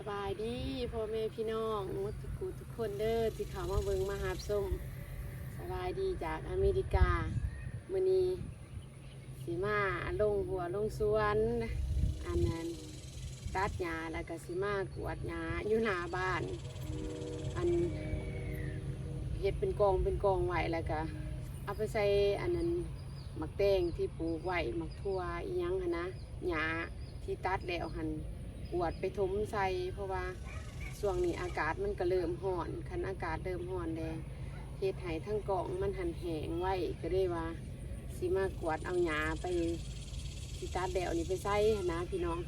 ສະບາຍດີພໍ່ແມ່ພີ່ນ້ອງໝົດທຸກຜູ້ທຸກຄົນເດີ ທີ່ເຂົ້າມາເບິ່ງມາຮັບຊົມ. ສະບາຍດີຈາກອາເມລິກາ. ມື້ນີ້ຊິມາລົງຮົ້ວລົງສວນ ອັນນັ້ນ ຕັດຫຍ້າ ແລ້ວກໍຊິມາກວາດຫຍ້າຢູ່ໜ້າບ້ານ. ອັນ ເຮັດເປັນກອງເປັນກອງໄວ້ ແລ້ວກໍເອົາໄປໃສ່ອັນນັ້ນ ໝາກແຕງທີ່ປູກໄວ້ ໝາກຖົ່ວອີ່ຫຍັງຫັ້ນນະ. ຫຍ້າທີ່ຕັດແລ້ວຫັ້ນ ກວາດໄປຖົມໃສ່ ເພາະວ່າຊ່ວງນີ້ອາກາດມັນກໍເລີ່ມຮ້ອນ. ຄັນອາກາດເລີ່ມຮ້ອນແລ້ວ ເຮັດໃຫ້ທັງກ້ອງມັນຫັ້ນແຫ້ງໄວ ກໍເລີຍວ່າຊິມາກວາດເອົາຫຍ້າໄປ ທີ່ຕັດແລ້ວນີ້ໄປໃສ່ຫັ້ນນະພີ່ນ້ອງ.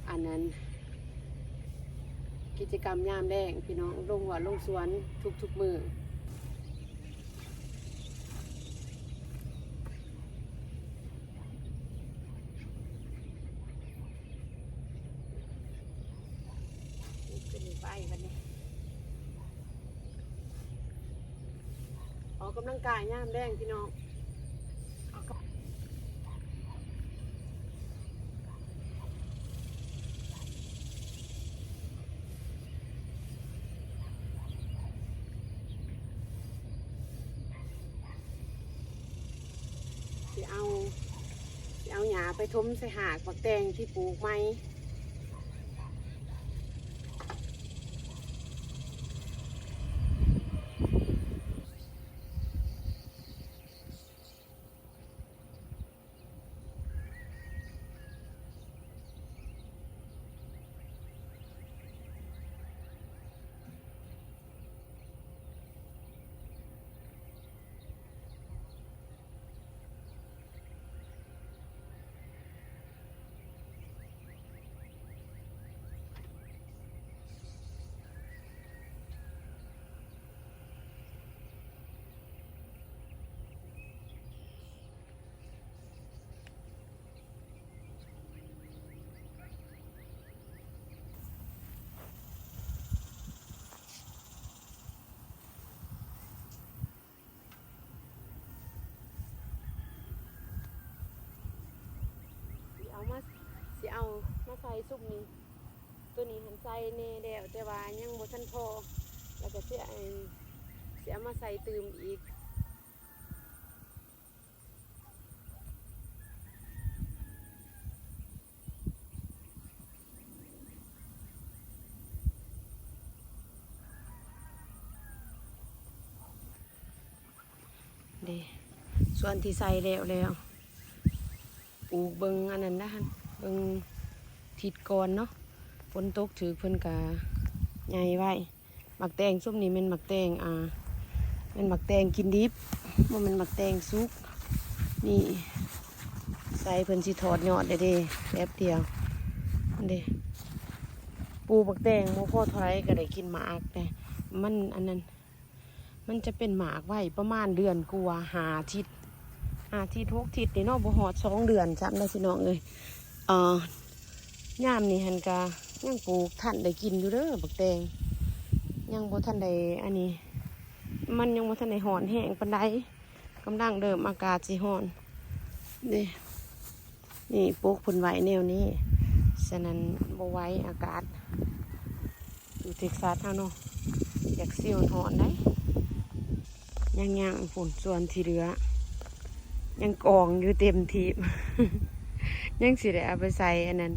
ອັນນັ້ນ ກິດຈະກຳຍາມແລງພີ່ນ້ອງ ລົງຮົ້ວລົງສວນທຸກໆມື້. ຂຶ້ນໄປບັດນີ້ ອອກກຳລັງກາຍຍາມແລງພີ່ນ້ອງ. ຊິເອົາ ຊິເອົາຫຍ້າໄປຖົມໃສ່ຮາກໝາກແຕງທີ່ປູກໃໝ່. ຊິເອົາມາ ຊິເອົາມາໃສ່ຊຸມນີ້. ໂຕນີ້ຫັ້ນໃສ່ແດ່ແລ້ວ ແຕ່ວ່າຍັງບໍ່ທັນພໍ ແລ້ວກໍຊິ ຊິເອົາມາໃສ່ຕື່ມອີກ. ເດ້ ສ່ວນທີ່ໃສ່ແລ້ວແລ້ວ ປູກເບິ່ງອັນນັ້ນນະ ເບິ່ງທິດກ່ອນເນາະ ຝົນຕົກຖືກເພິ່ນກະໃຫຍ່ໄວ. ໝາກແຕງຊຸມນີ້ແມ່ນໝາກແຕງ ອ່າ ແມ່ນໝາກແຕງກິນດິບ ບໍ່ແມ່ນໝາກແຕງສຸກ. ນີ້ ໃສ່ເພິ່ນຊິຖອດຍອດແລ້ວເດ້ ແປັບດຽວ ເດ້ ປູກໝາກແຕງບໍ່ພໍເທົ່າໃດກໍໄດ້ກິນໝາກ ແຕ່ມັນອັນນັ້ນ ມັນຈະເປັນໝາກໄວປະມານເດືອນກວ່າ ຫ້າທິດ ຫ້າທິດ ຫົກທິດນີ້ເນາະ ບໍ່ຮອດສອງເດືອນຊ້ຳນະພີ່ນ້ອງເອີຍ. ເອີ ຍາມນີ້ຫັ້ນກະຍັງປູກທັນໄດ້ກິນຢູ່ເດີ ບັກແຕງ ຍັງບໍ່ທັນໄດ້ອັນນີ້ ມັນຍັງບໍ່ທັນໄດ້ຮ້ອນແຮງປານໃດ ກຳລັງເລີ່ມອາກາດຊິຮ້ອນເດ້. ນີ້ ປົກເພິ່ນໄວ້ແນວນີ້ ສະນັ້ນບໍ່ໄຫວ ອາກາດຢູ່ເທັກຊັສເຮົາເນາະ ຢາກຊິຮ້ອນໆໄດ໋. ຍັງໆພຸ້ນ ສ່ວນທີ່ເຫຼືອຍັງກອງຢູ່ເຕັມທີ່ ຍັງຊິໄດ້ເອົາໄປໃສ່ອັນນັ້ນ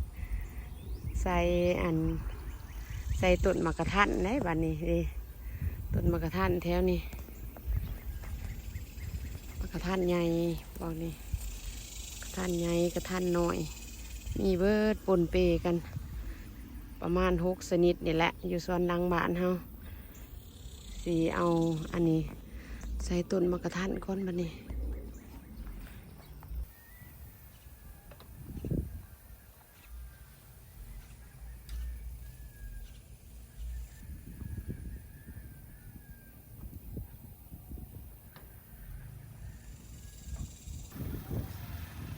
ໃສ່ອັນ ໃສ່ຕົ້ນໝາກກະທັນໄດ໋ ບາດນີ້ເດ້ ຕົ້ນໝາກກະທັນແຖວນີ້ ໝາກກະທັນໃຫຍ່ ບອກນີ້ ກະທັນໃຫຍ່ ກະທັນນ້ອຍ ມີເບິດປົນເປກັນ ປະມານຫົກຊະນິດນີ້ແຫຼະ ຢູ່ສວນຫຼັງບ້ານເຮົາ. ຊິເອົາອັນນີ້ໃສ່ຕົ້ນໝາກກະທັນກ່ອນ ບາດນີ້.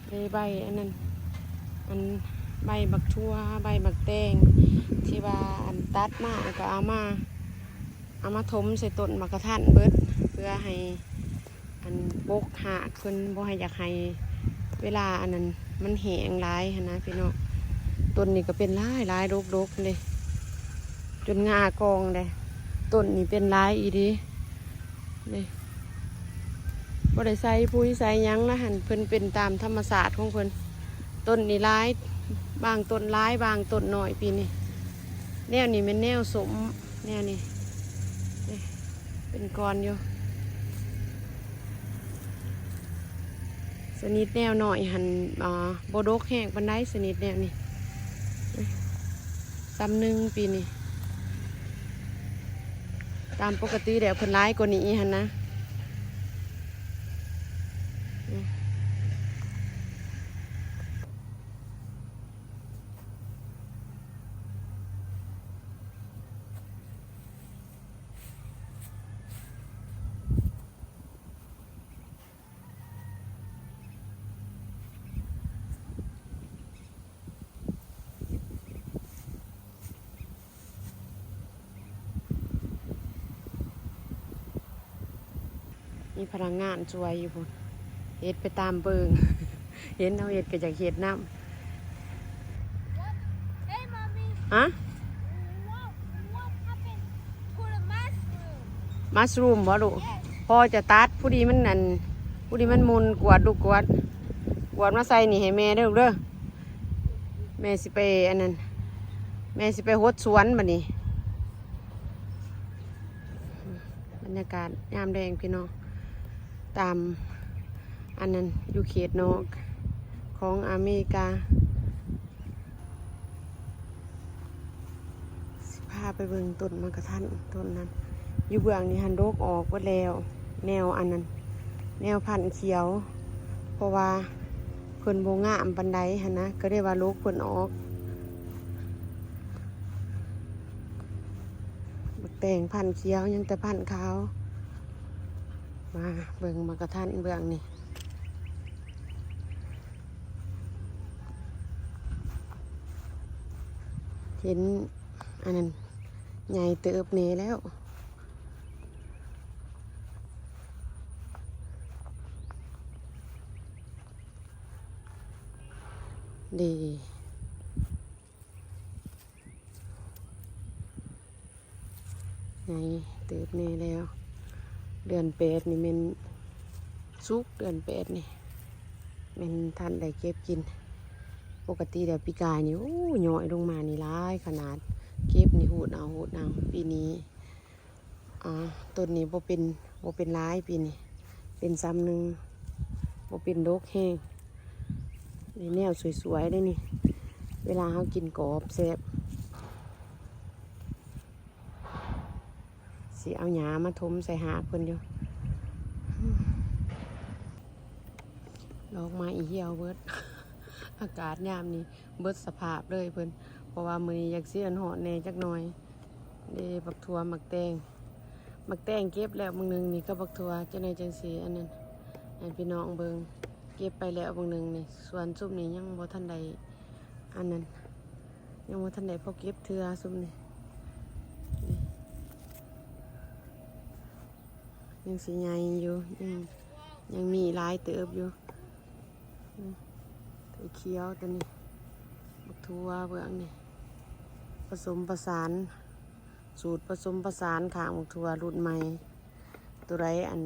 ເດ້ ໃບອັນນັ້ນ ອັນໃບໝາກຖົ່ວ ໃບໝາກແຕງ ທີ່ວ່າອັນຕັດມາ ແລ້ວກໍເອົາມາ ເອົາມາຖົມໃສ່ຕົ້ນໝາກກະທັນເບິດ ເພື່ອໃຫ້ ອັນປົກຮາກເພິ່ນ ບໍ່ໃຫ້ ຢາກໃຫ້ເວລາອັນນັ້ນມັນແຫ້ງຫຼາຍຫັ້ນນະພີ່ນ້ອງ. ຕົ້ນນີ້ກໍເປັນຫຼາຍໆ ດົກໆເດ້ ຈົນງ່າກອງເດ້. ຕົ້ນນີ້ເປັນຫຼາຍອີ່ຫຼີເດ້ ບໍ່ໄດ້ໃສ່ປຸ໋ຍໃສ່ຫຍັງນະຫັ້ນ ເພິ່ນເປັນຕາມທຳມະຊາດຂອງເພິ່ນ. ຕົ້ນນີ້ຫຼາຍ ບາງຕົ້ນຫຼາຍ ບາງຕົ້ນໜ້ອຍປີນີ້. ແນວນີ້ແມ່ນແນວສົ້ມ ແນວນີ້ ນີ້ ເປັນກ່ອນຢູ່. ຊະນິດແນວນ້ອຍຫັ້ນ ອ່າ ບໍ່ດົກແຮງປານໃດ ຊະນິດແນວນີ້ ສ່ຳໜຶ່ງປີນີ້. ຕາມປົກກະຕິແລ້ວເພິ່ນຫຼາຍກວ່ານີ້ຫັ້ນນະ. ມີພະນັກງານຊ່ວຍຢູ່ພຸ້ນ ເຮັດໄປຕາມເບິ່ງ ເຫັນເຮົາເຮັດກໍຢາກເຮັດນຳ. Hey, Mommy. ຮະ? What, what happened to the mushroom? ມັດຊຣູມບໍ່ລູກ? Yes. ພໍ່ຈະຕັດ ຜູ້ດີມັນອັນ ຜູ້ດີມັນໝຸ່ນ. ກວາດລູກ ກວາດ ກວາດມາໃສ່ນີ້ໃຫ້ແມ່ເດີລູກເດີ. ແມ່ຊິໄປອັນນັ້ນ ແມ່ຊິໄປຫົດສວນບັດນີ້. ບັນຍາກາດຍາມແລງພີ່ນ້ອງ ຕາມອັນນັ້ນ ຢູ່ເຂດນອກຂອງອາເມລິກາ. ຊິພາໄປເບິ່ງຕົ້ນໝາກກະທັນຕົ້ນນັ້ນ ຢູ່ເບື້ອງນີ້ຫັ້ນ ດົກອອກເບິດແລ້ວ ແນວອັນນັ້ນ ແນວພັນຂຽວ ເພາະວ່າເພິ່ນບໍ່ງາມປານໃດຫັ້ນນະ ກໍໄດ້ວ່າລົກເພິ່ນອອກ. ບັກແຕງພັນຂຽວ ຍັງແຕ່ພັນຂາວ. ມາເບິ່ງໝາກກະທັນເບື້ອງນີ້ ເຫັນອັນນັ້ນໃຫຍ່ເຕີບແດ່ແລ້ວເດ້. ໃຫຍ່ເຕີບແດ່ແລ້ວ. ເດືອນແປດນີ້ແມ່ນສຸກ ເດືອນແປດນີ້ແມ່ນທັນໄດ້ເກັບກິນ. ປົກກະຕິແລ້ວປີກາຍນີ້ ໂອ້ ຍ້ອຍລົງມານີ້ຫຼາຍຂະໜາດ ເກັບນີ້ຮູດເອົາ ຮູດເອົາ. ປີນີ້ ອ່າ ຕົ້ນນີ້ບໍ່ເປັນ ບໍ່ເປັນຫຼາຍປີນີ້ ເປັນສ່ຳໜຶ່ງ ບໍ່ເປັນດົກແຮງ. ນີ້ແນວສວຍໆເດ້ນີ້ ເວລາເຮົາກິນກອບແຊບ. ຊິເອົາຫຍ້າມາຖົມໃສ່ຮາກເພິ່ນຢູ່. ດອກໄມ້ຫ່ຽວເບິດ ອາກາດຍາມນີ້ເບິດສະພາບເລີຍເພິ່ນ ເພາະວ່າມື້ນີ້ຢາກຊິຮ້ອນແດ່ຈັກໜ່ອຍ. ເດ້ ບັກຖົ່ວ ໝາກແຕງ ໝາກແຕງເກັບແລ້ວບາງໜຶ່ງນີ້ ກັບບັກຖົ່ວ ຈັ່ງໃດຈັ່ງຊິອັນນັ້ນ ໃຫ້ພີ່ນ້ອງເບິ່ງ. ເກັບໄປແລ້ວບາງໜຶ່ງນີ້ ສ່ວນຊຸມນີ້ຍັງບໍ່ທັນໄດ້ອັນນັ້ນ ຍັງບໍ່ທັນໄດ້ພໍເກັບເທື່ອຊຸມນີ້ ນີ້ ຍັງຊິໃຫຍ່ຢູ່ ຍັງ ຍັງມີຫຼາຍເຕີບຢູ່. ນີ້ ຂຽວຕົວນີ້ ບັກຖົ່ວເບື້ອງນີ້ ປະສົມປະສານ ສູດປະສົມປະສານຂ້າງບັກຖົ່ວລຸ້ນໃໝ່. ຕົວໃດອັນ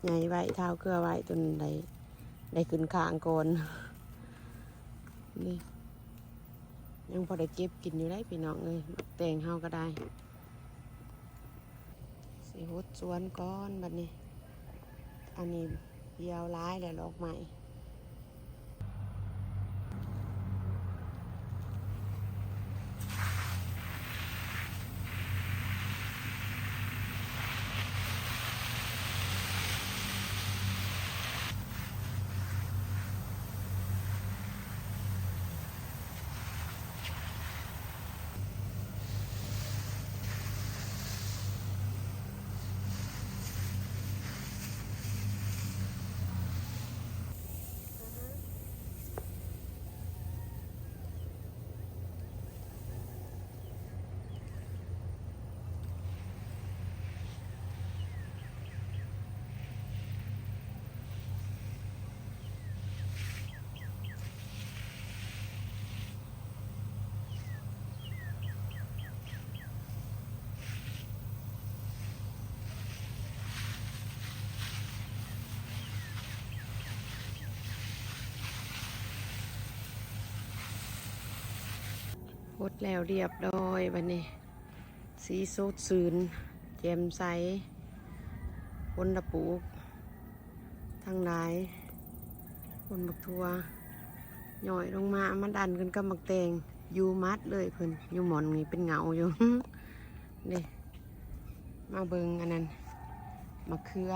ໃຫຍ່ໄວ້ ທາວເກືອໄວ້ ຕົວນັ້ນໄດ້ ໄດ້ຂຶ້ນຂ້າງກ່ອນ. ນີ້ ຍັງພໍໄດ້ເກັບກິນຢູ່ໄດ໋ພີ່ນ້ອງເອີຍ ໝາກແຕງເຮົາກໍໄດ້. ຊິຫົດສວນກ່ອນບັດນີ້ ອັນນີ້ ດຽວຫຼາຍແລ້ວດອກໄມ້. ເ ບົດແລ້ວລຽບລ້ອຍບັດນີ້ ສີສົດຊື່ນແຈ່ມໃສ. ຜົນລະປູກທັງຫຼາຍ ຜົນບັກຖົ່ວຍ້ອຍລົງມາ ມາດັນກັນກັບໝາກແຕງ ຢູ່ໝົດເລີຍເພິ່ນ ຢູ່ໝ່ອນນີ້ເປັນເຫງົາຢູ່. ນີ້ ມາເບິ່ງອັນນັ້ນ ໝາກເຂືອ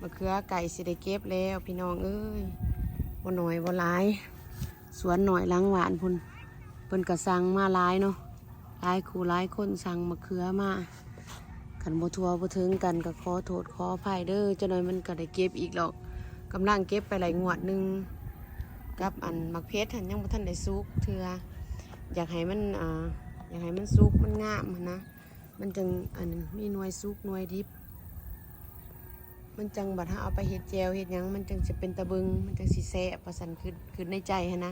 ມະເຂືອໃກ້ຊິໄດ້ເກັບແລ້ວພີ່ນ້ອງເອີຍ ບໍ່ໜ້ອຍບໍ່ຫຼາຍ. ສວນນ້ອຍຫຼັງບ້ານພຸ້ນ ເພິ່ນກໍສັ່ງມາຫຼາຍເນາະ ຫຼາຍຄູ່ຫຼາຍຄົນສັ່ງມະເຂືອມາ. ຄັນບໍ່ທົ່ວບໍ່ເຖິງກັນກໍຂໍໂທດຂໍອະໄພເດີ ຈັກໜ້ອຍມັນກໍໄດ້ເກັບອີກດອກ. ກຳລັງເກັບໄປໄດ້ງວດໜຶ່ງ ກັບອັນໝາກເຜັດຫັ້ນ ຍັງບໍ່ທັນໄດ້ສຸກເທື່ອ. ຢາກໃຫ້ມັນ ອ່າ ຢາກໃຫ້ມັນສຸກມັນງາມຫັ້ນນະ ມັນຈັ່ງ ອັນ ມີໜ່ວຍສຸກໜ່ວຍດິບ ມັນຈັ່ງ ບັດເຮົາເອົາໄປເຮັດແຈ່ວເຮັດຫຍັງ ມັນຈັ່ງຊິເປັນຕາເບິ່ງ ມັນຈັ່ງຊິແຊບ ວ່າຊັ້ນ ຄິດ ຄິດໃນໃຈຫັ້ນນະ.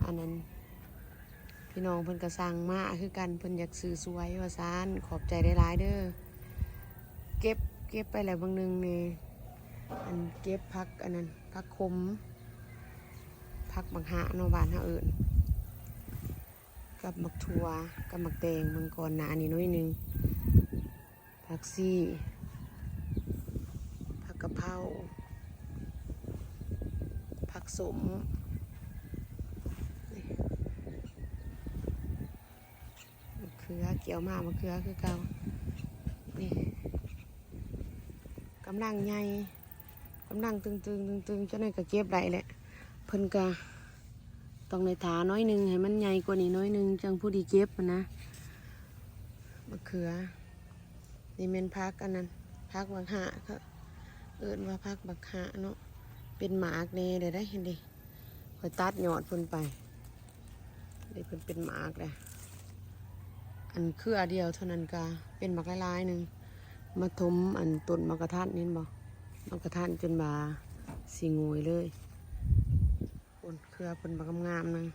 ອັນນັ້ນ ພີ່ນ້ອງເພິ່ນກໍສັ່ງມາຄືກັນ ເພິ່ນຢາກຊື້ສວຍວ່າຊັ້ນ. ຂອບໃຈຫຼາຍໆເດີ. ເກັບ ເກັບໄປແລ້ວເບິ່ງໜຶ່ງນີ້ ອັນ ເກັບຜັກ ອັນນັ້ນ ຜັກຂົມ ຜັກບັກຫະເນາະ ບ້ານເຮົາເອີ້ນ ກັບໝາກຖົ່ວ ກັບໝາກແຕງ ເບິ່ງກ່ອນໜ້ານີ້ໜ້ອຍໜຶ່ງ ຜັກຊີ ຜັກກະເພົາ ຜັກສົ້ມ ມະເຂືອ ກ່ຽວມາມະເຂືອຄືເກົ່າ. ນີ້ ກຳລັງໃຫຍ່ ກຳລັງຕຶງໆ ຕຶງໆ ຈັ່ງໃດກໍເກັບໄດ້ແຫຼະ. ເພິ່ນກໍຕ້ອງໄດ້ຖ້າໜ້ອຍໜຶ່ງ ໃຫ້ມັນໃຫຍ່ກວ່ານີ້ໜ້ອຍໜຶ່ງ ຈັ່ງພໍດີເກັບຫັ້ນນະ ມະເຂືອ. ນີ້ແມ່ນຜັກອັນນັ້ນ ຜັກບັກຫະ ເຂົາເອີ້ນວ່າຜັກບັກຫະເນາະ ເປັນໝາກແດ່ເດ້ ເຫັນເດ້. ຂ້ອຍຕັດຍອດເພິ່ນໄປ ນີ້ເພິ່ນເປັນໝາກແລ້ວ ອັນເຄືອດຽວເທົ່ານັ້ນກະເປັນໝາກຫຼາຍໆໜຶ່ງ ມາຖົມອັນຕົ້ນໝາກກະທັນ ເຫັນບໍ່ ໝາກກະທັນຈົນວ່າຊິໂງຍເລີຍ. ໂອ້ ເຄືອເພິ່ນບັກງາມໆໜຶ່ງ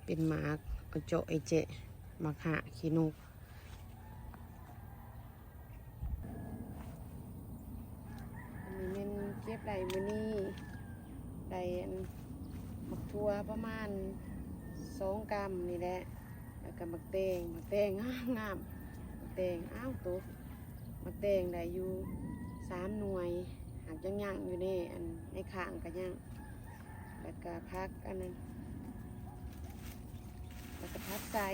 ເປັນໝາກ ອະເຈາະ ອະແຈະ ໝາກຫະຂີ້ນົກ. ອັນນີ້ແມ່ນເກັບໄດ້ມື້ນີ້ ໄດ້ອັນ ໝາກຖົ່ວປະມານສອງກຳນີ້ແຫຼະ ແລ້ວກໍໝາກແຕງ ໝາກແຕງງາມໆ ໝາກແຕງ ອ້າວ ຕົກ ໝາກແຕງໄດ້ຢູ່ສາມໜ່ວຍ ຫາກຍັງໆຢູ່ໃນອັນ ໃນຂ້າງກໍຍັງ ແລ້ວກໍຜັກອັນນັ້ນ ແລ້ວກໍຜັກໄສ່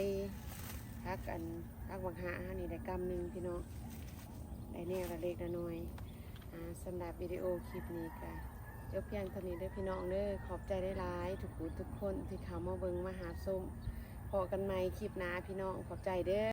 ຜັກອັນ ຜັກບັກຫະເຮົານີ້ໄດ້ກຳໜຶ່ງພີ່ນ້ອງ ໄດ້ແນວລະເລັກລະນ້ອຍ. ອ່າ ສຳລັບວິດີໂອຄລິບນີ້ກໍຈົບພຽງເທົ່ານີ້ເດີພີ່ນ້ອງເດີ. ຂອບໃຈຫຼາຍໆທຸກຜູ້ທຸກຄົນທີ່ເຂົ້າມາເບິ່ງມາຮັບຊົມ. ພໍ້ກັນໃໝ່ຄລິບໜ້າພີ່ນ້ອງ ຂອບໃຈເດີ.